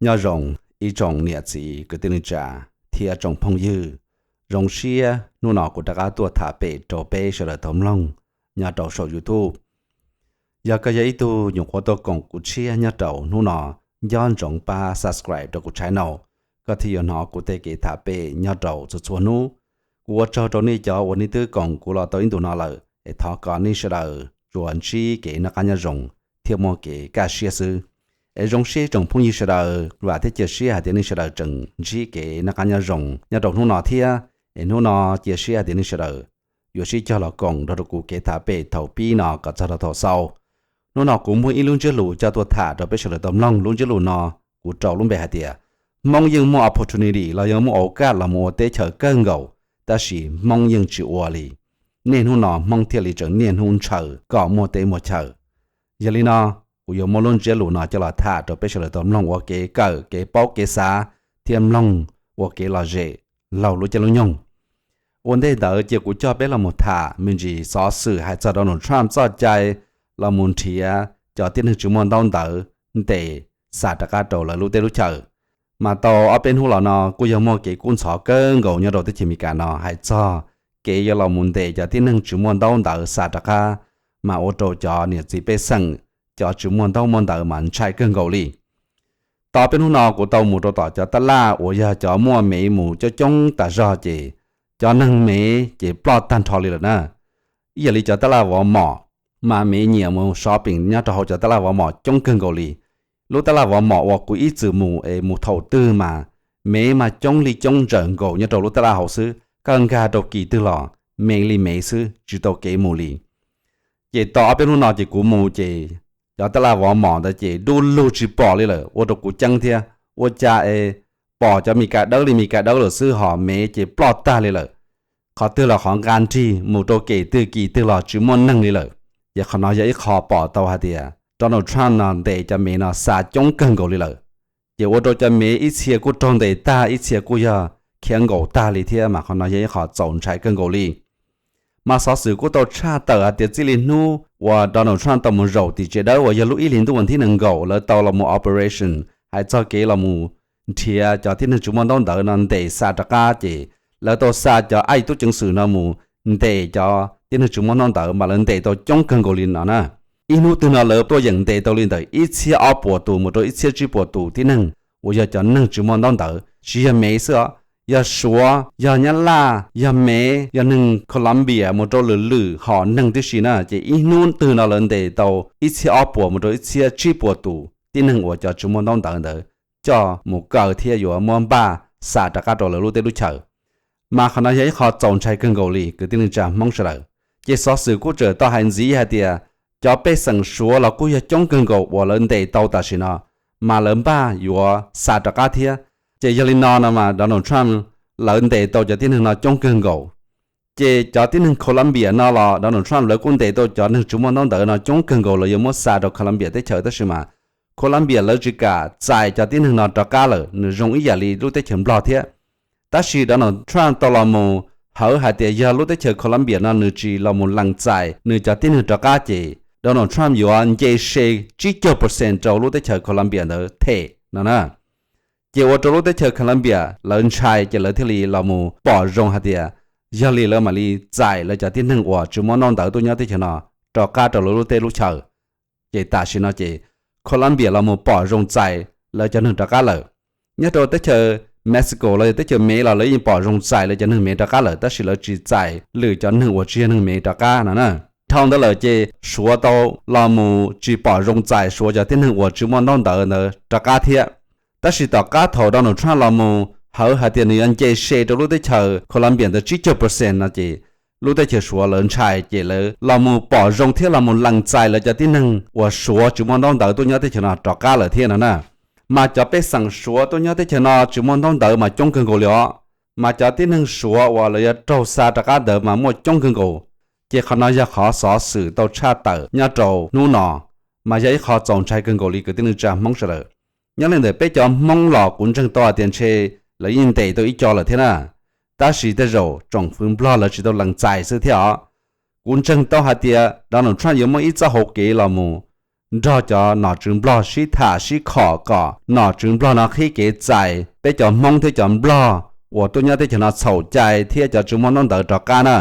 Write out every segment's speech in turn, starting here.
Nyob zoo ib tsoom niam txiv kwv tij neej tsa thiab tsoom phooj ywg. Zoo siab hnub no kuv rov qab tuaj tham pem rau peb sawv daws tau mloog nyob rau saum YouTube. Yog koj yog ib tug nyuam qhuav tuaj koom kuv tshiab nyob rau hnub no, nco ntsoov pab subscribe rau kuv channel, koj thiaj yuav hnov kuv tej kev tham pem nyob rau txhua txhua hnub. Kuv ua tsaug rau nej cov uas nej twb koom kuv los tau ib ntus no lawm, es thov kom nej sawv daws tsuas ntsib kev noj qab nyob zoo thiab muaj kev kaj siab xwb. Es zoo siab tsoom phooj ywg sawv daws, vam thiab cia siab hais tias nej sawv daws tseem ntsib kev noj qab nyob zoo nyob rau hnub no thiab. Es hnub no cia siab hais tias nej sawv daws yuav sib cog los koom nrog rau kuv kev tham pem thaum pib no kom txog rau thaum xaus. Hnub no kuv muaj ib lub ntsiab lus coj tuaj tham rau peb sawv daws tau mloog. Lub ntsiab lus no kuv rau lub npe hais tias, Hmoob yeej muaj opportunity los yog muaj auv kaj los mus ua teb chaws kawg nkaus, tab sis Hmoob yeej tsis ua li. Nej hnub no Hmoob thiaj li tseem niaj hnub ntshaw kom muaj teb muaj chaw. Yog li no, kuv yuav muab lub ntsiab lus no coj los tham rau peb sawv daws tau mloog ua kev kawm kev paub kev xav thiab mloog ua kev lom zem laug lub caij lub nyoog. Ua ntej ntawd cia kuv coj peb los mus tham me ntsis xov xwm hais txog Donald Trump txoj cai los mus nrhiav cov tib neeg tsis muaj ntaub ntawv ntes xa rov qab rau lawv lub teb lub chaws. Mas tau ob peb hnub los no kuj yog muaj kev kub ntxhov kawg nkaus nyob rau teb chaws Amelikas no hais txog kev yuav los mus ntes cov tib neeg tsis muaj ntaub ntawv xa rov qab, mas ua rau cov niam txiv pej xeem, cov tsis muaj ntaub muaj ntawv mas ntshai kawg nkaus li. Tau peb hnub no kuv tau mus rau tom cov taj laj uas yog cov muaj mev mus coob coob tas zog ces cov neeg mev ces ploj tag nrho li lawm na. Ib yam li cov taj laj vov mom, mas mev nyiam mus shopping nyob rau hauv cov taj laj vov mom coob kawg nkaus li. Lub taj laj vov mom uas kuv ib txwm mus es mus thaum twg mas mev mas coob li coob ntsawm nkaus nyob rau lub taj laj hauv xwb, koj nkag rau kis twg los mev li mev xwb, tsis tau kev mus li. Ces tau ob peb hnub no ces kuv mus ces cov taj laj vov mom ntawd ces dub lug tsis pom li lawm, ua rau kuv ceeb thiab. Ua cas es pom cov Meskas dawb li Meskas dawb lawm xwb ho mev ces ploj tag li lawm. Qhov twg los qhov nqa nrig, mus rau kem twg kis twg los tsis muaj neeg li lawm. Ces qhov no yog ib qho pom tau hais tias Donald Trump no ntes cov mev no xa coob kawg nkaus li lawm. Ces ua rau cov mev ib txhia kuj raug ntes tag, ib txhia kuj yog khiav nkaum tag li thiab, mas qhov no yog ib qho txaus ntshai kawg nkaus li. Mas xov xwm kuj tau tshaj tawm hais tias txij li hnub uas Donald Trump tau mus zaum tim tsev dawb uas yog lub ib hlis ntuj vas thib nees nkaum lawv tau los mus operation hais txog kev los mus nrhiav cov tib neeg tsis muaj ntaub ntawv no ntes xa rov qab, ces lawv tau xa cov aib tub ceev xwm no mus ntes cov tib neeg tsis muaj ntaub ntawv mas lawv ntes tau coob kawg nkaus li no na. Ib hnub twg no lawv tuaj yeem ntes tau li ntawm ib txhiab ob puas tus mus rau ib txhiab tsib puas tus tib neeg uas yog cov neeg tsis muaj ntaub ntawv, tsis yog mev xwb os, yog Suav, yog Nyab Laj, yog mev, yog neeg Colombia mus rau lwm lwm hom neeg tib si na. Ces ib hnub twg no lawv ntes tau ib txhiab ob puas mus rau ib txhiab tsib puas tus tib neeg uas cov tsis muaj ntaub ntawv ntawd coj mus kaw thiab yuav muab npaj xa rov qab rau lawv lub teb lub chaws. Mas qhov no yog ib qho txaus ntshai kawg nkaus li kwv tij neej tsa Hmoob sawv daws. Ces xov xwm kuj tseem tau hais ntxiv hais tias cov pej xeem Suav los kuj yog coob kawg nkaus uas lawv ntes tau tam sim no, mas lawv npaj yuav xa rov qab thiab. Ces yog li no no mas Donald Trump lawv ntes tau cov tib neeg no coob kawg nkaus. Ces cov tib neeg Colombia no los Donald Trump lawv kuj ntes tau cov neeg tsis muaj ntaub ntawv no coob kawg nkaus, lawv yuav muab xa rau Colombia teb chaws, tab sis mas Colombia lawv tsis kam txais cov tib neeg no rov qab lawm, nws zoo ib yam li lub teb chaws Nplog thiab. Tab sis Donald Trump tau los mus hawv hais tias yog lub teb chaws Colombia no nws tsis los mus lees txais nws cov tib neeg rov qab ces Donald Trump yuav nce se tsib caug percent rau lub teb chaws Colombia ntawd them no na. Ces ua rau lub teb chaws Colombia lawv ntshai, ces lawv thiaj li los mus pom zoo hais tias yog li lawv mam li txais lawv cov tib neeg uas tsis muaj ntaub ntawv tuaj nyob teb chaws no rov qab rau lawv lub teb lub chaws. Ces tam sim no ces Colombia los mus pom zoo txais lawv cov neeg rov qab lawm. Nyob rau teb chaws Mexico los yog teb chaws Mev los lawv yeej pom zoo txais lawv cov neeg Mev rov qab lawm, tab sis lawv tsis txais lwm cov neeg uas tsis yog neeg Mev rov qab no na. Dhau ntawd lawm ces Suav tau los mus tsis pom zoo txais Suav cov tib neeg uas tsis muaj ntaub ntawv ntawd rov qab thiab. Tab sis tom qab thaum Donald Trump los mus hawv hais tias nws yuav nce se rau lub teb chaws Colombia ntawd tsib caug percent no ces lub teb chaws Suav lawv ntshai, ces lawv los mus pom zoo thiab los mus lees txais lawv cov tib neeg uas Suav tsis muaj ntaub ntawv tuaj nyob teb chaws no rov qab lawm thiab no na. Mas cov pej xeem Suav tuaj nyob teb chaws no tsis muaj ntaub ntawv mas coob kawg nkaus li os. Mas cov tib neeg Suav uas lawv yuav raug xa rov qab ntawd mas muaj coob kawg nkaus. Ces qhov no yog qhov xov xwm tau tshaj tawm nyob rau hnub no, mas yog ib qho txaus ntshai kawg nkaus li kwv tij neej tsa Hmoob sawv daws. Nyob li ntawm peb cov Hmoob los kuv ntseeg tau hais tias ntshe lawv yeej ntes tau ib co lawm thiab na, tab sis tej zaum tsoom fwv Nplog lawv tsis tau lees txais xwb thiab os. Kuv ntseeg tau hais tias Donald Trump yuav muaj ib txoj hauv kev los mus nrog cov nom tswv Nplog sib tham sib khom kom nom tswv Nplog no qhib kev txais peb cov Hmoob thiab cov Nplog uas tuaj nyob teb chaws no txhaum cai thiab cov tsis muaj ntaub ntawv rov qab na.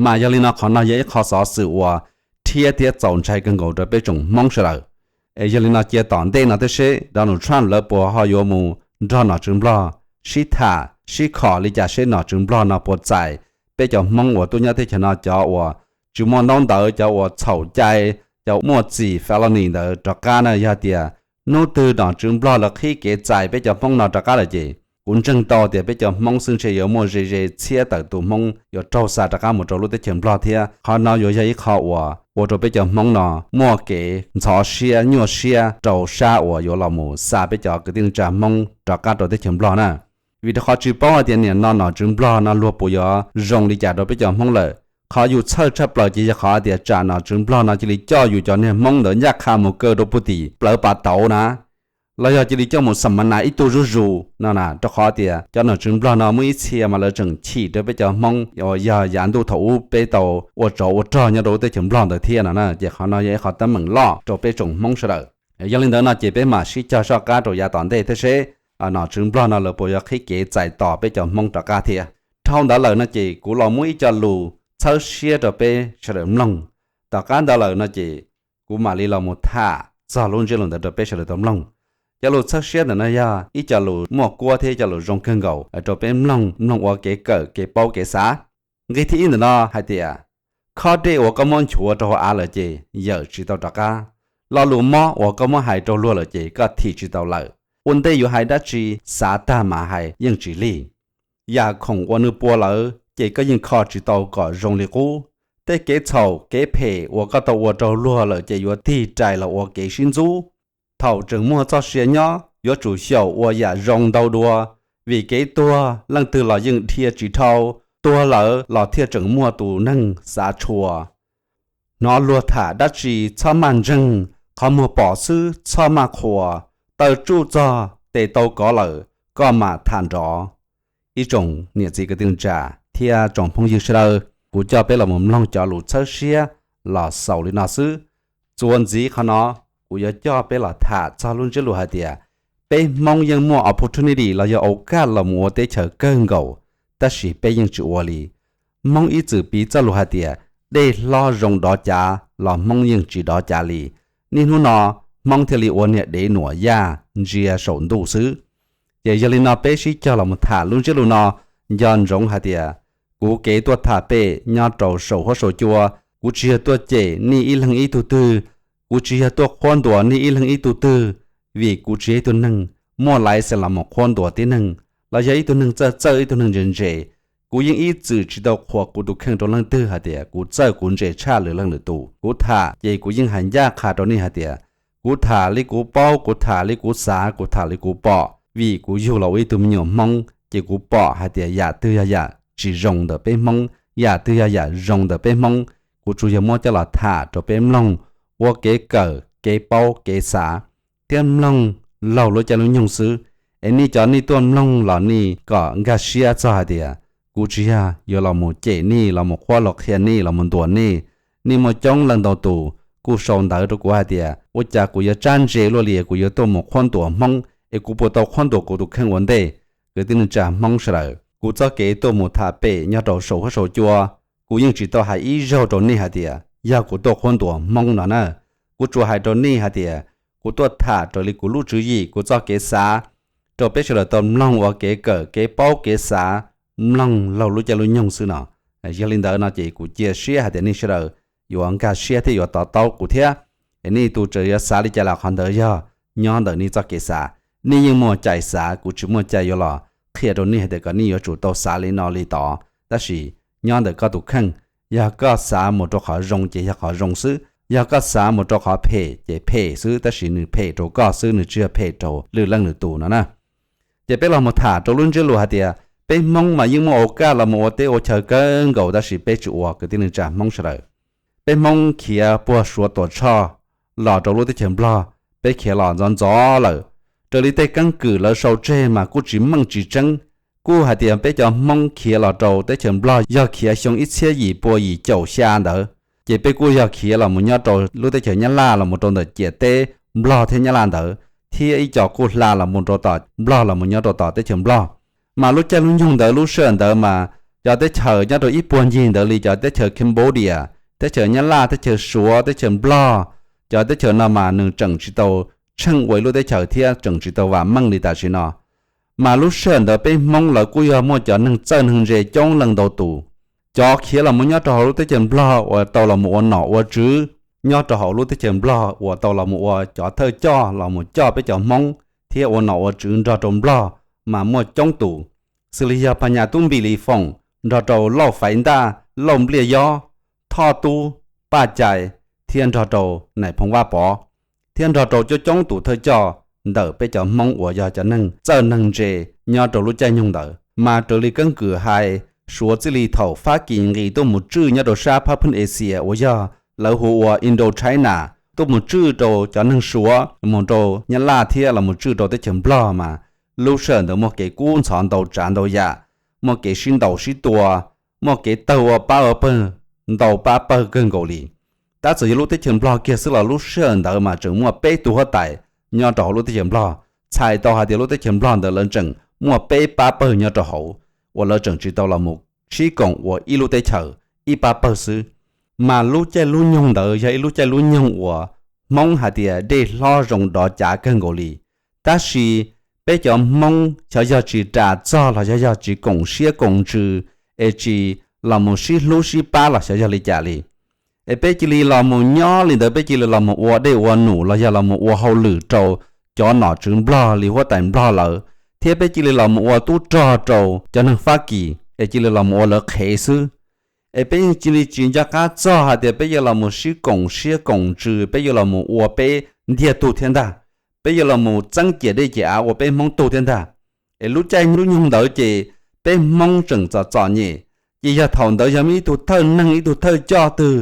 Mas yog li no qhov no yog ib qho xov xwm uas rhiab thiab txaus ntshai kawg nkaus rau peb tsoom Hmoob sawv daws. Es yog li no cia tom ntej no thiab seb Donald Trump lawv puas ho yuav mus nrog nom tswv Nplog sib tham sib khom li cas seb nom tswv Nplog no puas txais peb cov Hmoob uas tuaj nyob teb chaws no cov uas tsis muaj ntaub ntawv, cov uas txhaum cai, cov muaj txim felony ntawd rov qab na. Yog tias hnub twg nom tswv Nplog lawv qhib kev txais peb cov Hmoob no rov qab lawm ces kuv ntseeg tau tias peb cov Hmoob xwb ntshe yuav muaj ze ze txhiab tawm tus Hmoob yuav raug xa rov qab mus rau lub teb chaws Nplog thiab. Qhov no yuav yog ib qho uas ua rau peb cov Hmoob no muaj kev ntxhov siab nyuaj siab rau sab uas yuav los mus xa peb cov kwv tij neej tsa Hmoob rov qab rau teb chaws Nplog na. Vim rau qhov tsis paub hais tias nim no nom tswv Nplog no luag puas yuav zoo li cas rau peb cov Hmoob lawm. Qhov yus txhawj tshaj plaws ces yog qhov tias tsam nom tswv Nplog no cia li coj yus cov niag Hmoob ntawd ncaj qha mus kaw rau puag tim plawv pas tauv na, los yog cia li coj mus xam ma nas ib tug zuj zus no na, rau qhov tias cov nom tswv Nplog no muaj ib txhia mas lawv tseem chim rau peb cov Hmoob uas yog yav ntuj thaum ub peb tau ua tsov ua rog nyob rau lub teb chaws Nplog ntawd thiab no na. Ces qhov no yog ib qho teeb meem loj rau peb tsoom Hmoob sawv daws. Yog li ntawd no ces peb mam sib cog soj qab rau yav tom ntej thiab seb nom tswv Nplog no lawv puas yuav qhib kev txais tos peb cov Hmoob rov qab thiab. Dhau ntawd lawm no ces kuv los muab ib co lus txhawb siab rau peb sawv daws mloog. Tom qab ntawd lawm no ces kuv mam li los mus tham txog lub ntsiab lus ntawd rau peb sawv daws tau mloog. Cov lus txhawb siab ntawm no yog ib co lus muaj kuab thiab ib co lus zoo kawg nkaus rau peb mloog, mloog ua kev kawm kev paub kev xav. Nqe thib ib ntawm no hais tias, khob dej uas koj muab nchuav rau hauv av lawm ces yawm tsis tau rov qab. Lo lus mob uas koj muab hais rau luag lawm ces koj thim tsis tau lawm. Ua ntej yuav hais dab tsi, xav tag mas hais yeej tsis lig. Yam khoom uas nws puas lawm ces koj yeej kho tsis tau kom zoo li qub. Tej kev txhaum kev phem uas koj tau ua rau luag lawm ces yuav tig rais los ua kev sib ntxub. Thaum tseem muaj txoj sia nyob yuav tsum xyaum ua yam zoo ntau dua, vim kev tuag leej twg los yeej dhia tsis dhau, tuag lawm los thiaj tseem muaj tus neeg xav tshua. Hnov luag tham dab tsi txhob maj ntseeg, qhov muag pom xwb txhob maj qhuas, taw tsuj txog tes tau kov lawm koj mam tham nrov. Ib tsoom niam txiv kwv tij neej tsa thiab tsoom phooj ywg sawv daws, kuv coj peb los mus mloog cov lus txhawb siab los xaus li no xwb. Txuas ntxiv qhov no, kuv yuav coj peb los tham txog lub ntsiab lus hais tias, peb Hmoob yeej muaj opportunity los yog auv kaj los mus ua teb chaws kawg nkaus, tab sis peb yeej tsis ua li. Hmoob ib txwm piv txoj lus hais tias, dej hlob zoo dov cav los Hmoob yeej tsis dov cav li. Niaj hnub no, Hmoob thiaj li ua niag dev nuam yaj ntsia saum ntuj xwb. Ces yog li no peb sib cog los mus tham lub ntsiab lus no, nco ntsoov hais tias, kuv kev tuaj tham pem nyob rau saum huab saum cua, kuv tsis yog tuaj cem nej ib leeg ib tug twg, kuv tsis yog tuaj qhuab ntuas nej ib leeg ib tug twg, vim kuv tsis yog ib tug neeg muaj license los mus qhuab ntuas tib neeg, los yog ib tug neeg txawj txawj ib tug neeg ntse ntse. Kuv yeej ib txwm tsis tau qhuas kuv tus kheej rau leej twg hais tias kuv txawj kuv ntse tshaj lwm leej lwm tus. Kuv tham ces kuv yeej hais ncaj qha rau nej hais tias, kuv tham li kuv paub, kuv tham li kuv xav, kuv tham li kuv pom, vim kuv yug los ua ib tug me nyuam Hmoob ces kuv pom hais tias yam twg yog yam tsis zoo ntawm peb Hmoob, yam twg yog yam zoo ntawm peb Hmoob, kuv tsuas yog muab coj los tham rau peb mloog, ua kev kawm kev paub kev xav, thiab mloog laug lub caij lub nyoog xwb. Es nej cov nej tuaj mloog los nej kom nkag siab txog hais tias, kuv tsis yog yuav los mus cem nej, los mus qhuab los qhia nej, los mus ntuas nej. Nej muaj coob leej ntau tus kuj sau ntawv rau kuv hais tias, ua cas kuv yuav tsab ntse luaj li kuv yuav tuaj mus qhuab ntuas Hmoob, es kuv puas tau qhuab ntuas kuv tus kheej ua ntej? Kwv tij neej tsa Hmoob sawv daws, kuv txoj kev tuaj mus tham pem nyob rau saum huab saum cua, kuv yeej tsis tau hais ib zaug rau nej hais tias yog kuv tuaj qhuab ntuas Hmoob no na. Kuv tsuas hais rau nej hais tias, kuv tuaj tham raws li kuv lub tswv yim kuv txoj kev xav, rau peb sawv daws tau mloog ua kev kawm kev paub kev xav, mloog laug lub caij lub nyoog xwb no. Yog li ntawd no ces kuv cia siab hais tias nej sawv daws yuav nkag siab thiab yuav to taub kuv thiab. Es nej tus tseem yuav xav li cas los qhov ntawd yog nyob ntawm nej txoj kev xav. Nej yeej muaj cai xav, kuv tsis muaj cai yuav los qhia rau nej hais tias kom nej yuav tsum tau xav li no li tod. Tab sis nyob ntawm koj tus kheej, yog koj xav mus rau qhov zoo ces yog qhov zoo xwb, yog koj xav mus rau qhov phem ces phem xwb, tab sis nws phem rau koj xwb, nws tsis yog phem rau lwm leej lwm tus no na. Ces peb los mus tham rau lub ntsiab lus hais tias, peb Hmoob mas yeej muaj auv kaj los mus ua teb ua chaw kawg nkaus tab sis peb tsis ua, kwv tij neej tsa Hmoob sawv daws. Peb Hmoob khiav puag Suav Tuam Tshoj los rau lub teb chaws Nplog, peb khiav los ntxov ntxov lawm. Raws li tej keeb kwm lawv sau tseg mas kuj tsis meej tsis tseeb. Kuj hais tias peb cov Hmoob khiav los rau teb chaws Nplog yog khiav xyoo ib txhiab yim pua yim caum xya ntawd, Ces peb kuj yog khiav los mus nyob rau lub teb chaws Nyab Laj los mus rau ntawm ciam teb Nplog thiab Nyab Laj ntawd, thiab ib co kuj hla los mus rau tom Nplog los mus nyob rau tom teb chaws Nplog. Mas lub caij lub nyoog ntawd lub sij hawm ntawd mas cov teb chaws nyob rau ib puag ncig ntawd li cov teb chaws Cambodia, teb chaws Nyab Laj, teb chaws Suav, teb chaws Nplog, cov teb chaws no mas nws tseem tsis tau tsheej ua ib lub teb chaws thiab tseem tsis tau vam meej li tam sim no. Mas lub sij hawm ntawd peb Hmoob lawv kuj yog muaj cov neeg txawj neeg ntse coob leej ntau tus. Cov khiav los mus nyob rau hauv lub teb chaws Nplog uas tau los mus ua nom ua tswv nyob rau hauv lub teb chaws Nplog uas tau los mus ua cov thawj coj los mus coj peb cov Hmoob thiab ua nom ua tswv nrog rau Nplog mas muaj coob tus, xws li yog Phas Nyas Tub Npis Lis Foom nrog rau Lauj Faiv Ntaj, Lauj Npliaj Yob, Thoj Tub, Paj Cai, thiab nrog rau Nais Phoo Vaj Pov, thiab nrog rau coob coob tus thawj coj ntawm peb cov Hmoob uas yog cov neeg txawj neeg ntse nyob rau lub caij nyoog ntawd. Mas raws li keeb kwm hais, suav txij li thaum Fab Kis nqis tuaj mus tswj nyob rau sab Phab Pheej Axias uas yog lawv hu ua Indochina, tuaj mus tswj rau cov neeg Suav mus rau Nyab Laj thiab los mus tswj rau teb chaws Nplog mas lub sij hawm ntawd muaj kev kub ntxhov ntau tsav ntau yam, muaj kev sib ntaus sib tua, muaj kev tawg ua pab ua pawg, ntau pab pawg kawg nkaus li. Tab txawm yog lub teb chaws Nplog kiag xwb los lub sij hawm ntawd mas tseem muaj peb tug huab tais nyob rau hauv lub teb chaws Nplog. Txhais tau hais tias lub teb chaws Nplog ntawd lawv tseem muaj peb pab pawg nyob rau hauv, uas lawv tseem tsis tau los mus sib koom ua ib lub teb chaws ib pab pawg xwb. Mas lub caij lub nyoog ntawd yog ib lub caij lub nyoog uas Hmoob hais tias dej hlob zoo dov cav kawg nkaus li. Tab sis peb cov Hmoob xyov yog tsis ras txog los xyov yog tsis koom siab koom ntsws, es tsis los mus sib hlub sib pab los xyov yog li cas li. Es peb cia li los mus nyob li ntawd, peb cia li los mus ua dej ua num los yog los mus ua hauj lwm rau cov nom tswv Nplog li huab tais Nplog lawm, thiab peb cia li los mus ua tub rog rau cov neeg Fab Kis es cia li los mus ua lawv qhev xwb. Es peb yeej cia li tsis nco qab txog hais tias peb yuav los mus sib koom siab koom ntsws, peb yuav los mus ua peb ntiag tug thiab ntag, peb yuav los mus txeeb ciam dej ciam av ua peb Hmoob tug thiab ntag. Es lub caij lub nyoog ntawd ces peb Hmoob tseem txom txom nyem, ces yog thaum ntawd yog muaj ib tug thawj neeg ib tug thawj coj twg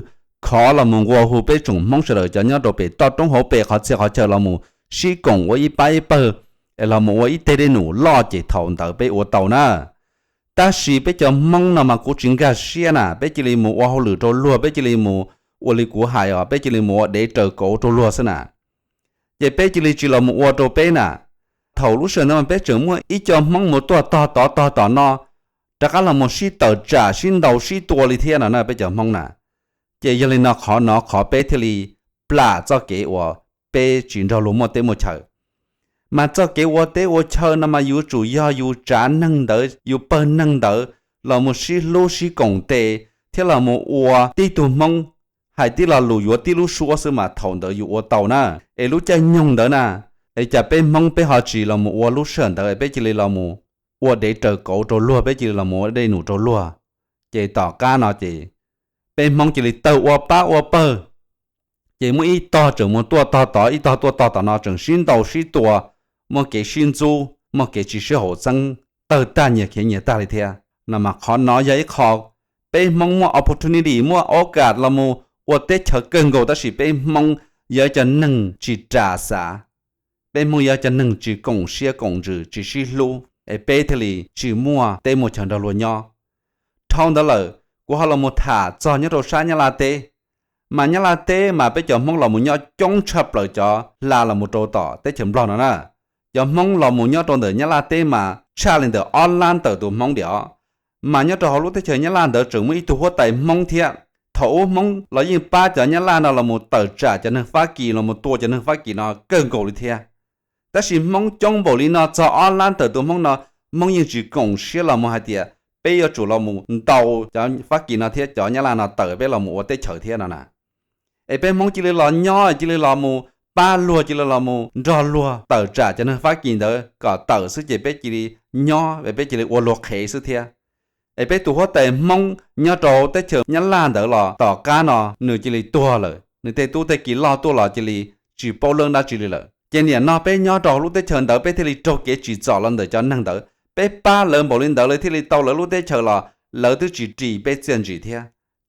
khov los mus nqua hu peb tsoom Hmoob sawv daws cov nyob rau pem toj roob hauv pes qhov txhia qhov chaw los mus sib koom ua ib pab ib pawg, es los mus ua ib teg dej num loj ces thaum ntawd peb ua tau na. Tab sis peb cov Hmoob no mas kuv tsis nkag siab na, peb cia li mus ua hauj lwm rau luag, peb cia li mus ua li kuv hais os, peb cia li mus ua dev raws kauv rau luag xwb na. Ces peb cia li tsis los mus ua rau peb na. Thaum lub sij hawm ntawd mas peb tseem muaj ib co Hmoob mus tuaj tog tod tog tom no, rov qab los mus sib tawm tsam sib ntaus sib tua li thiab no na peb cov Hmoob na. Ces yog li no qhov no qhov peb thiaj li plam txoj kev uas peb tsis nrog luag muaj teb muaj chaw. Mas txoj kev ua teb ua chaw no mas yuav tsum yog yus tsav neeg ntawd yus pawg neeg ntawd los mus sib hlub sib koom tes thiab los mus ua tib tug Hmoob, hais tib lo lus yuav tib lub suab xwb mas thaum ntawd yus ua tau na. Es lub caij nyoog ntawd na, es cas peb Hmoob peb ho tsis los mus ua lub sij hawm ntawd, peb cia li los mus ua dev raws kauv rau luag, peb cia li los mus ua dej num rau luag. Ces tom qab no ces peb Hmoob cia li tawg ua pab ua pawg. Ces muaj ib tog tseem mus tuaj tog tod, ib tog tuaj tog tom no, tseem sib ntaus sib tua, muaj kev sib ntxub, muaj kev tsis sib haum xeeb, tawg tag nyias khiav nyias tag li thiab no. Mas qhov no yog ib qho peb Hmoob muaj opportunity, muaj ob kas los mus ua teb chaws kawg nkaus, tab sis peb Hmoob yog ib cov neeg tsis ras xav, peb Hmoob yog ib cov neeg tsis koom siab koom ntsws, tsis sib hlub, es peb thiaj li tsis muaj teb muaj chaw nrog luag nyob. Dhau ntawd lawm, kuv ho los mus tham txog nyob rau sab Nyab Laj teb. Mas Nyab Laj teb mas peb cov Hmoob los mus nyob coob tshaj plaws cov hla los mus rau tom teb chaws Nplog no na. Cov Hmoob los mus nyob rau ntawm Nyab Laj teb mas tshaj li ntawm ob lab tawm tus Hmoob diam os. Mas nyob rau hauv lub teb chaws Nyab Laj ntawd tseem muaj ib tug huab tais Hmoob thiab. Thaum ub Hmoob los yeej pab cov Nyab Laj no los mus tawm tsam cov neeg Fab Kis, los mus tua cov neeg Fab Kis no kawg nkaus li thiab. Tab sis Hmoob coob npaum li no, txog ob lab tawm tus Hmoob no, Hmoob yeej tsis koom siab los mus hais tias peb yuav tsum los mus ntaus cov Fab Kis no thiab cov Nyab Laj no tawm peb los mus ua teb chaws thiab no na. Es peb Hmoob cia li los nyob, cia li los mus pab luag, cia li los mus nrog luag tawm tsam cov neeg Fab Kis ntawd kom tawm xwb ces peb cia li nyob, es peb cia li ua luag qhev xwb thiab. Es peb tus huab tais Hmoob nyob rau teb chaws Nyab Laj ntawd los tom qab no nws cia li tuag lawm, nws tej tub tej ki loj tuaj los cia li tsis paub leej dab tsi li lawm. Ces niam no peb nyob rau lub teb chaws ntawd peb thiaj li raug kev tsim txom los ntawm cov neeg ntawd. Peb pab lawv npaum li ntawd lawv thiaj li tau lawv lub teb chaws los lawv twb tsis ris peb txiaj ntsim thiab.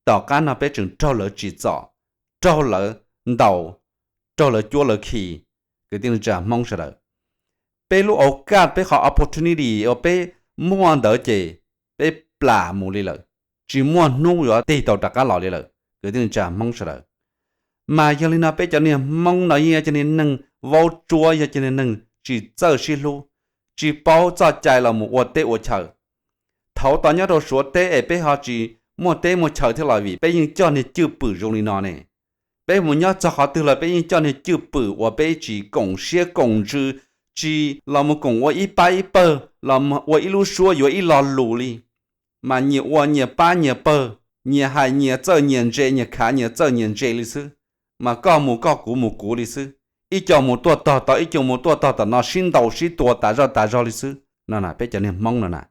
Tom qab no peb tseem raug lawv tsim txom, raug lawv ntaus, raug lawv cuab lawv khi, kwv tij neej tsa Hmoob sawv daws. Peb lub au kaj, peb qhov opportunity uas peb muaj ntawd ces peb plam mus li lawm, tsis muaj hnub yuav tig tau rov qab los li lawm. kwv tij neej tsa Hmoob sawv daws. Mas yog li no peb cov niag Hmoob no yeej yog cov niag neeg vaub tsuab, yog cov niag neeg tsis txawj sib hlub, tsis paub txoj cai los mus ua teb ua chaw. Thaum tau nyob rau Suav teb es peb ho tsis muaj teb muaj chaw thiab los vim peb yeej coj niag cwj pwm zoo li no ne. Peb mus nyob txog qhov twg los peb yeej coj niag cwj pwm uas peb tsis koom siab koom ntsws, tsis los mus koom ua ib pab ib pawg los ua ib lub suab yuav ib lo lus li. Mas nyias ua nyias pab nyias pawg, nyias hais nyias txawj nyias ntse, nyias khav nyias txawj nyias ntse li xwb. Mas koj mus koj, kuv mus kuv li xwb. Ib co mus tuaj tog tod, ib co mus tuaj tog tom no, sib ntaus sib tua tas zoj tas zog li xwb no na, peb cov niag Hmoob no na.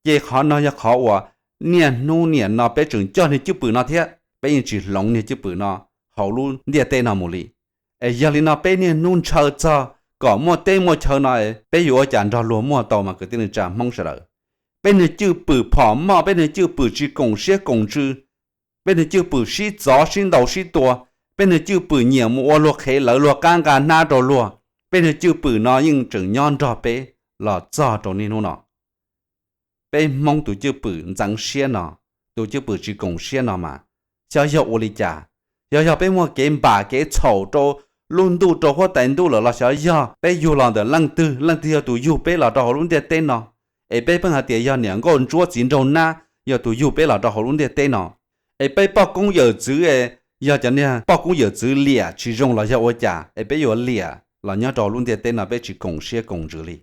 Ces qhov no yog qhov uas niaj hnub niam no peb tseem coj niag cwj pwm no thiab, peb yeej tsis hloov niag cwj pwm no hauv lub ntiaj teb no mus li. Es yog li no peb niaj hnub ntshaw txog kom muaj teb muaj chaw no, peb yuav ua cas nrog luag muaj tau mas kwv tij neej tsa Hmoob sawv daws? Peb niag cwj pwm phom moj, peb niag cwj pwm tsis koom siab koom ntsws, peb niag cwj pwm sib txov sib ntaus sib tua, peb niag cwj pwm nyiam mus ua luag qhev lawv luag qab nqa hnab rau luag, peb niag cwj pwm no yeej tseem nyob nrog peb los txog rau niaj hnub no. Peb Hmoob tus cwj pwm ntxeev siab no, tus cwj pwm tsis koom siab no mas xyov yog ua li cas. Yog yog peb muaj kev npam kev txhaum rau lub ntuj rau huab tais ntuj lawm los xyov yog peb yug los ntawm leej twg, leej twg yog tus yug peb los rau hauv lub ntiaj teb no, es peb pheej hais tias yog niam nkauj ntsuab txiv nraug nab yog tus yug peb los rau hauv lub ntiaj teb no. Es peb poj koob yawm txwv, yog cov niag poj koob yawm txwv liam tsis zoo los yog ua cas es peb yuav liam los nyob rau lub ntiaj teb no peb tsis koom siab koom ntsws li?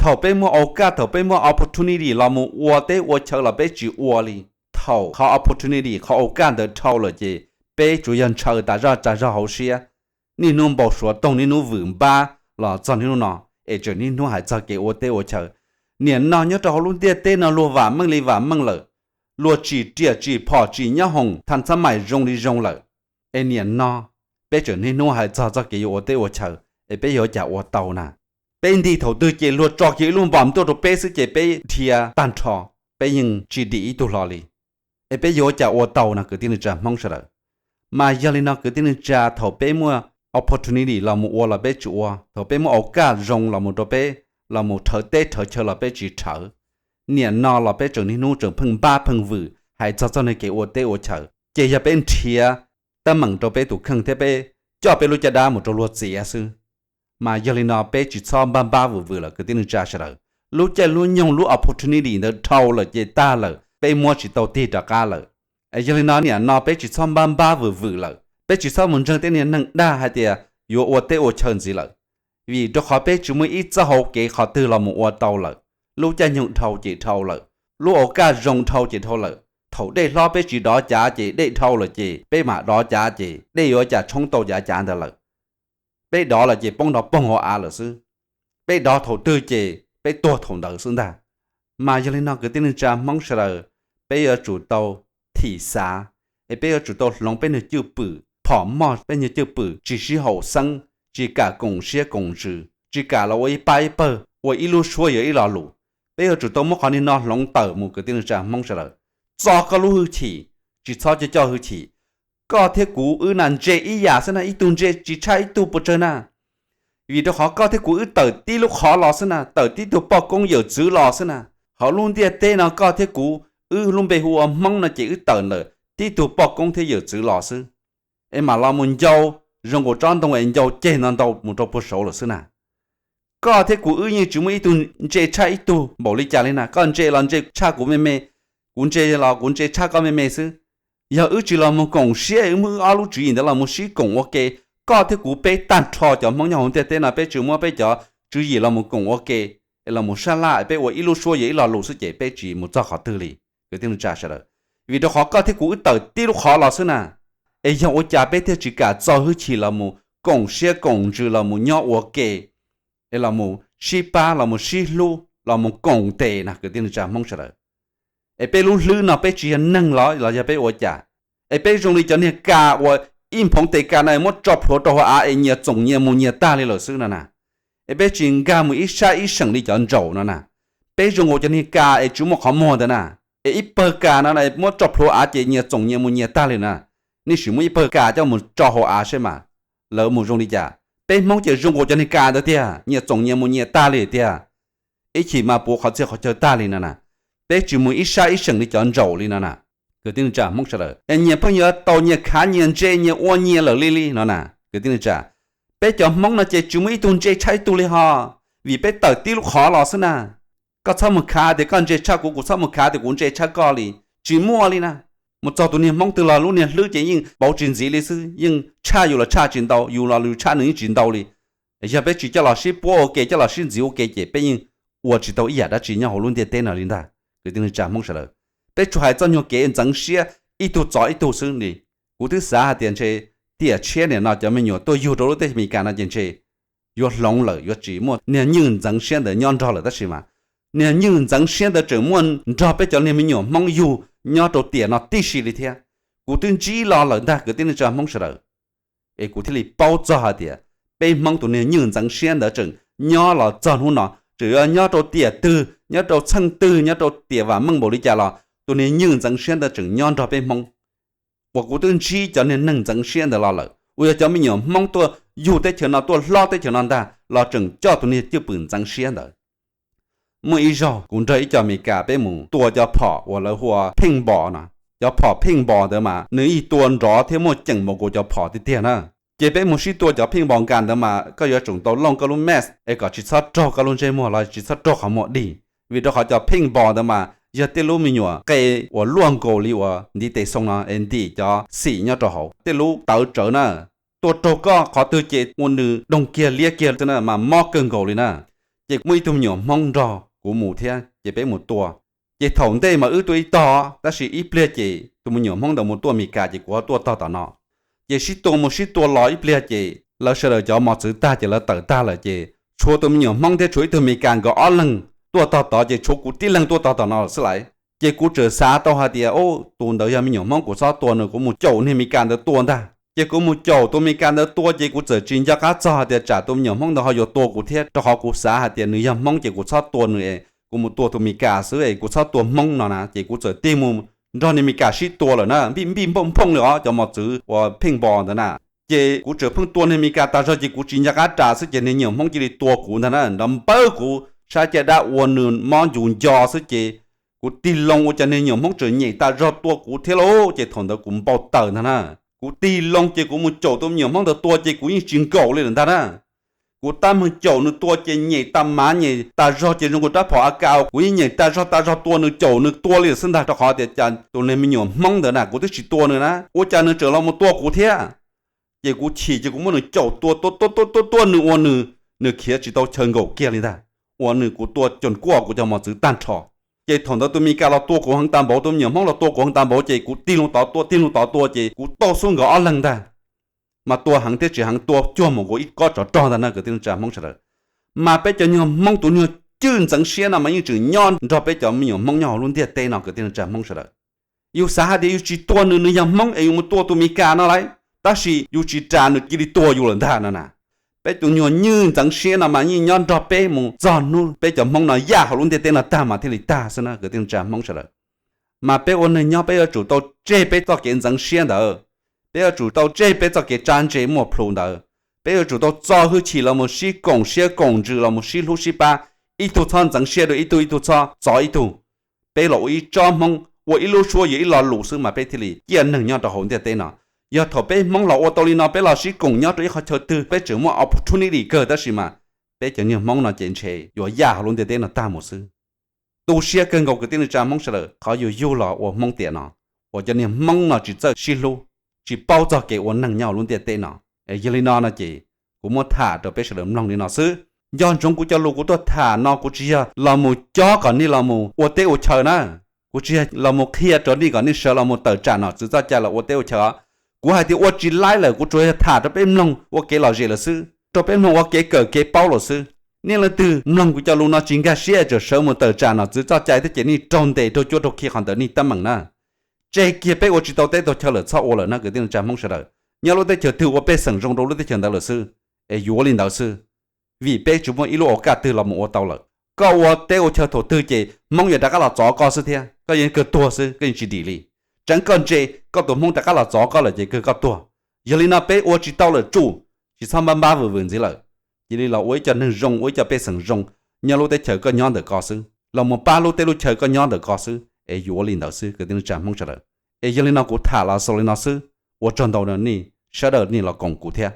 Thaum peb muaj au kaj, thaum peb muaj opportunity los mus ua teb ua chaw los peb tsis ua li. Thaum qhov opportunity, qhov au kaj ntawd dhau lawm ces peb tsuas yog ntshaw tas zoj tas zog hauv siab, niaj hnub npau suav toog, niaj hnub vwm npab los txog niaj hnub no, es tseem niaj hnub hais txog kev ua teb ua chaw. Niam no nyob rau hauv lub ntiaj teb no luag vam meej li vam meej lawm, luag tsim riam tsim phom tsim nyob hoom thas xab mais zoo li zoo lawm, es niam no peb tseem niaj hnub hais txog txoj kev yuav ua teb ua chaw, es peb yuav cas ua tau na? Peb nti thaum twg ces luag tso kiag ib lub npom tuaj rau peb xwb ces peb dhia tag nrho, peb yeej tsis dim ib tug hlo li. Es peb yuav ua cas ua tau no kwv tij neej tsa Hmoob sawv daws? Mas yog li no kwv tij neej tsa, thaum peb muaj opportunity los mus ua los peb tsis ua, thaum peb muaj au kaj zoo los mus rau peb los mus rhawv teb rhawv chaw los peb tsis rhawv, niam no los peb tseem niaj hnub tseem pheej npab pheej vwm hais txog txoj niag kev ua teb ua chaw. Ces yog peb nrhiav teeb meem rau peb tus kheej thiab peb coj peb lub caj dab mus rau luag txiav xwb. Mas yog li no peb tsis txhob npab npab vwm vwm lawm kwv tij neej tsa sawv daws. Lub caij lub nyoog lub opportunity ntawd dhau lawm ces tag lawm, peb muab tsis tau tig rov qab lawm. Es yog li no niam no peb tsis txhob npab npab vwm vwm lawm, peb tsis txhob mus ntseeg tej niag neeg dag hais tias yuav ua teb ua chaw ntxiv lawm. Vim rau qhov peb tsis muaj ib txoj hau kev qhov twg los mus ua tau lawm. Lub caij nyoog dhau ces dhau lawm, lub au kaj zoo dhau ces dhau lawm. Thaum dej hlob peb tsis dov cav ces dej dhau lawm ces peb mam dov cav ces dej yuav cas tshoob tau cav cav ntawd lawm. Peb dov lawm ces poob nrov poog hauv av lawm xwb. Peb dov thaum twg ces peb tuag thaum ntawd xwb ntag. Mas yog li no kwv tij neej tsa Hmoob sawv daws, peb yuav tsum tau thim xav, es peb yuav tsum tau hloov peb niag cwj pwm phom moj, peb niag cwj pwm tsis sib haum xeeb, tsis kam koom siab koom ntsws, tsis kam los ua ib pab ib pawg, ua ib lub suab yuav ib lo lus. Peb yuav tsum tau muab qhov niag no hloov tawm mus kwv tij neej tsa Hmoob sawv daws. Txo koj lub hwj chim, tsis txhob coj coj hwj chim. Koj thiab kuv wb na ntse ib yam xwb na, ib tug ntse tsis tshaj ib tug puas tsawg na. Vim rau qhov koj thiab kuv wb tawm tib lub qhov los xwb na, tawm tib tug poj koob yawm txwv los xwb na. Hauv lub ntiaj teb no koj thiab kuv, wb lub npe hu ua Hmoob no ces wb tawm ntawm tib tug poj koob thiab yawm txwv los xwb. Es mam los mus ncau zoo nkaus tsob ntoo es ncau ceg ntau ntau mus rau puag saud lawm xwb na. Koj thiab kuv wb yeej tsis muaj ib tug ntse tshaj ib tug npaum li cas li na, koj ntse los ntse tshaj kuv me me, kuv ntse los kuv ntse tshaj koj me me xwb. Yog wb tsis los mus koom siab, wb muab wb ob lub tswv yim ntawd los mus sib koom ua ke, koj thiab kuv peb tag nrho cov Hmoob nyob hauv ntiaj teb no peb tsis muab peb cov tswv yim los mus koom ua ke, es los mus sab laj peb ua ib lub suab yuav ib lo lus xwb ces peb tsis mus txog qhov twg li kwv tij neej tsa sawv daws. Vim rau qhov koj thiab kuv wb tawm tib lub qhov los xwb na. Es yog ua cas peb thiaj tsis kam txo hwj chim los mus koom siab koom ntsws los mus nyob ua ke, es los mus sib pab los mus sib hlub los mus koom tes na kwv tij neej tsa Hmoob sawv daws? Es peb lub hlwb no peb tsis yog neeg los los yog peb ua cas? Es peb zoo li cov niag kas uas ib nphoov tes kas no muab tso plhuav rau hauv av es nyias txoom nyias mus nyias tag li lawm xwb no na. Es peb tsis nkag mus ib sab ib seem li cov ntsaum no na. Peb zoo nkaus cov niag kas es tsis muaj qhov muag ntawd na. Es ib pawg kas no muab tso plhuav av ces nyias txoom nyias mus nyias tag li na. Nej sim muab ib pawg kas coj mus tso hauv av seb mas lawv mus zoo li cas. Peb Hmoob ces zoo nkaus cov niag kas ntawd tiag, nyias txoom nyias mus nyias tag li tiag. Ib chim mas puv qhov txhia qhov chaw tag li no na. Peb tsis mus ib sab ib seem li cov ntsaum li no na. Kwv tij neej tsa Hmoob sawv daws, es nyias pheej yuav tau nyias khav nyias ntse nyias ua nyias lawm li li no na. Kwv tij neej tsa, peb cov Hmoob no ces tsis muaj ib tug ntse tshaj ib tug li ho, vim peb tawm tib lub qhov los xwb na. Koj txhob mus khav tias koj ntse tshaj kuv, kuv txhob mus khav tias kuv ntse tshaj koj li, tsis muaj li na. Mus txog tus niag Hmoob twg los lub niag hlwb ces yeej pauv tsis ntxiv li xwb, yeej tshaj yus los tshaj tsis ntau, yus los yus tshaj nws yeej tsis ntau li. Yog peb tsis coj los sib puab ua ke, coj los sib ntxiv ua ke ces peb yeej ua tsis tau ib yam dab tsi nyob hauv lub ntiaj teb no li ntag. Kwv tij neej tsa Hmoob sawv daws, peb tsuas hais txoj nyuag kev ntxeev siab ib tug txov ib tug xwb li. Kuv twb xav hais tias ntshe tiam tshiab niam no cov me nyuam tuaj yug rau lub teb chaws Amelikas no ces ntshe yuav hloov lawm, yuav tsis muaj niag nywj ntxeev siab ntawd nyob nrog lawm, tab sis mas niag nywj ntxeev siab ntawd tseem muaj nrog peb cov niag me nyuam Hmoob yug nyob rau tiam no tib si li thiab. Kuv twb ntsib los lawm ntag kwv tij neej tsa Hmoob sawv daws, es kuv thiaj li paub txog hais tias peb Hmoob tus niag nywj ntxeev siab ntawd tseem nyob los txog hnub no, tseem yuav nyob rau tiam twg, nyob rau txheej twg, nyob rau tiam vam meej npaum li cas los tus niag nywj ntxeev siab ntawd tseem nyob nrog peb Hmoob. Uas kuv twb ntsib cov niag neeg ntxeev siab ntawd los lawm, uas yog cov me nyuam Hmoob tuaj yug teb chaws no tuaj hlob teb chaws no ntag los tseem coj tus niag cwj pwm ntxeev siab ntawd. Muaj ib zaug kuv nrog ib co Amelikas peb mus tua cov phom uas lawv hu ua pheej npos no. Cov phom pheej npos ntawd mas nws ib tua nrov thiab muaj ceem npaum nkaus cov phom tiag tiag na. Ces peb mus sib tua cov pheej npos nkas ntawd mas koj yuav tsum tau looj koj lub mask es kom tsis txhob raug koj lub ntsej muag los tsis txhob raug qhov muag dig, vim rau qhov cov pheej npos ntawd mas yog tej lub me nyuam qe uas luaj nkaus li uas ntiv tes xoo no es ntim cov xim nyob rau hauv tej lub tawv tsawv na. Tuaj raug koj qhov twg ces ua nws doog kiag liab kiag xwb na mas mob kawg nkaus li na. Ces muaj ib tug me nyuam Hmoob nrog kuv mus thiab ces peb mus tua. Ces thaum ntej mas wb tuaj ib tog, tab sis ib pliag ces tus me nyuam Hmoob ntawd mus tuaj Amelikas ces kuv ho tuaj tog tom no. Ces sib tua mus sib tua los ib pliag ces lawv sawv daws cov mos txwv tag ces lawv tawm tag lawm ces tshuav tus me nyuam Hmoob thiab tshuav ib tug Amelikas nkawd ob leeg tuaj tog tod ces tshuav kuv tib leeg tuaj tog tom no lawm xwb lauj. Ces kuv txawm xav tau hais tias, tus ntawd yog me nyuam Hmoob, kuv txhob tua nws, kuv mus caum niag Amelikas ntawd tua ntag. Ces kuv mus caum tus Amelikas ntawd tua ces kuv txawm tsis nco qab txog hais tias tsam tus me nyuam Hmoob ntawd ho yuav tua kuv thiab, rau qhov kuv xav hais tias nws yog Hmoob ces kuv txhob tua nws es kuv mus tua tus Amelikas xwb es kuv txhob tua Hmoob no na. Ces kuv txawm tig mus nrog niag Amelikas sib tua lawm na, npij npij nphooj nphooj li os cov mos txwv uas pheej npos ntawd na. Ces kuv tseem pheej tua niag Amelikas tas zog ces kuv tsis nco qab ras xwb ces niag me nyuam Hmoob cia li tua kuv ntag na, nrov npawb kuv sab caj dab ua nws mob ncu nco xwb ces kuv tig loo ua cas niag me nyuam Hmoob tseem nyem tas zog tua kuv thiab lauj. Ces thaum ntawd kuv npau taws ntag na. Kuv tig loo ces kuv mus caum tus me nyuam Hmoob ntawd tua ces kuv yeej tsis nkaum li lawm ntag na. Kuv tab meeg caum nws tua ces nyem tas mav nyem tas zog ces zoo nkaus rab phom A K uas kuv yeej nyem tas zog tas zog tua nws, caum nws tua li lawm xwb ntag, rau qhov tias cas tus niag me nyuam Hmoob ntawd na kuv twb tsis tua nws na, ua cas nws tseem los mus tua kuv thiab. Ces kuv chim ces kuv muab nws caum tua tua tua tua tua tua nws ua nws, nws khiav tsis tau chaw nkaum kiag li ntag, ua nws kuv tua coos kuaj kuv cov mos txwv tag nrho. Ces thaum ntawd tus Amelikas los tua kuv heev tas npaum, tus me nyuam Hmoob los tua kuv heev tas npaum ces kuv tig loo tod tua tig loo tod tua ces kuv tauj xub nkawd ob leeg ntag. Mas tua heev thiab tsis heev tua cuag mus nkaus ib kob tsov rog ntag na kwv tij neej tsa Hmoob sawv daws. Mas peb cov nyuag Hmoob tus nyuag cwj ntxeev siab no mas yeej tseem nyob nrog peb cov me nyuam Hmoob nyob hauv lub ntiaj teb no kwv tij neej tsa Hmoob sawv daws. Yus xav hais tias yus tsis tua nws, nws yog Hmoob es yus mus tua tus Amelikas no lauj, tab sis yus tsis ras nws cia li tua yus lawm ntag no na. Peb tus nyuag nywj ntxeev siab no mas yeej nyob nrog peb mus txog hnub peb cov Hmoob no yaj hauv lub ntiaj teb no tag mas thiaj li tag xwb na kwv tij neej tsa Hmoob sawv daws. Mas peb ua neeg nyob peb yuav tsum tau tseg peb txoj kev ntxeev siab ntawd, peb yuav tsum tau tseg peb txoj kev tsa ntse muaj plhus ntawd, peb yuav tsum tau txo hwj chim los mus sib koom siab koom ntsws los mus sib hlub sib pab, ib tug txhob ntxeev siab rau ib tug, ib tug txhob txov ib tug. Peb los ua ib tsob Hmoob ua ib lub suab yog ib lo lus xwb mas peb thiaj li ciaj neeg nyob rau hauv ntiaj teb no. Yog thaum peb Hmoob los ua tau li no peb los sib koom nyob rau ib qhov chaw twg peb tseem muaj opportunity kawg, tab sis mas peb cov nyuag Hmoob no ces ntshe yuav yaj hauv lub ntiaj teb no tag mus xwb. Tu siab kawg nkaus kwv tij neej tsa Hmoob sawv daws, qhov yus yug los ua Hmoob tiam no uas cov niag Hmoob no tsis txawj sib hlub, tsis paub txog kev ua neeg nyob hauv lub ntiaj teb no. Yog li no no ces kuv muab tham rau peb sawv daws mloog li no xwb. Nco ntsoov kuv cov lus kuv tuaj tham no kuv tsis yog los mus cob kom nej los mus ua teb ua chaw na. Kuv tsis yog los mus qhia rau nej kom nej sawv los mus tawm tsam nom tswv txoj cai los ua teb ua chaw os. Kuv hais tias ua tsis laib lawm kuv tsuas yog tham rau peb mloog ua kev lom zem lawm xwb, rau peb mloog ua kev kawm kev paub lawm xwb. Nej leej twg mloog kuv cov lus no tsis nkag siab tseem sawv mus tawm tsam nom tswv txoj cai thiab ces nej raug ntes raug cuab raug khi qhov ntawd nej teeb meem na. Tseg kiag, peb ua tsis tau teb tau chaw lawm txhob ua lawm na kwv tij neej tsa Hmoob sawv daws. Nyob lub teb chaws twg ua pej xeem zoo rau lub teb chaws ntawd lawm xwb, es yuav ua li ntawd xwb. Vim peb tsis muaj ib lub auj kaj twg los mus ua tau lawm. Koj ua teb ua chaw thaum twg ces Hmoob yuav rov qab los txov koj xwb thiab koj yeej kawg tuag xwb, koj yeej tsis dim li. Tseev koj ntse, koj tus Hmoob rov qab los txov koj lawm ces kawg koj tuag. Yog li no peb ua tsis tau lawm tsum, tsis txhob npab npab vwm vwm ntxiv lawm. Cia li los ua ib co neeg zoo, ua ib co pej xeem zoo nyob lub teb chaws koj nyob ntawm ko xwb, los mus pab lub teb lub chaw koj nyob ntawm ko xwb, es yuav ua li ntawd xwb kwv tij neej tsa Hmoob sawv daws. Es yog li no kuv tham los xaus li no xwb, ua tsaug ntau rau nej sawv daws nej los koom kuv thiab.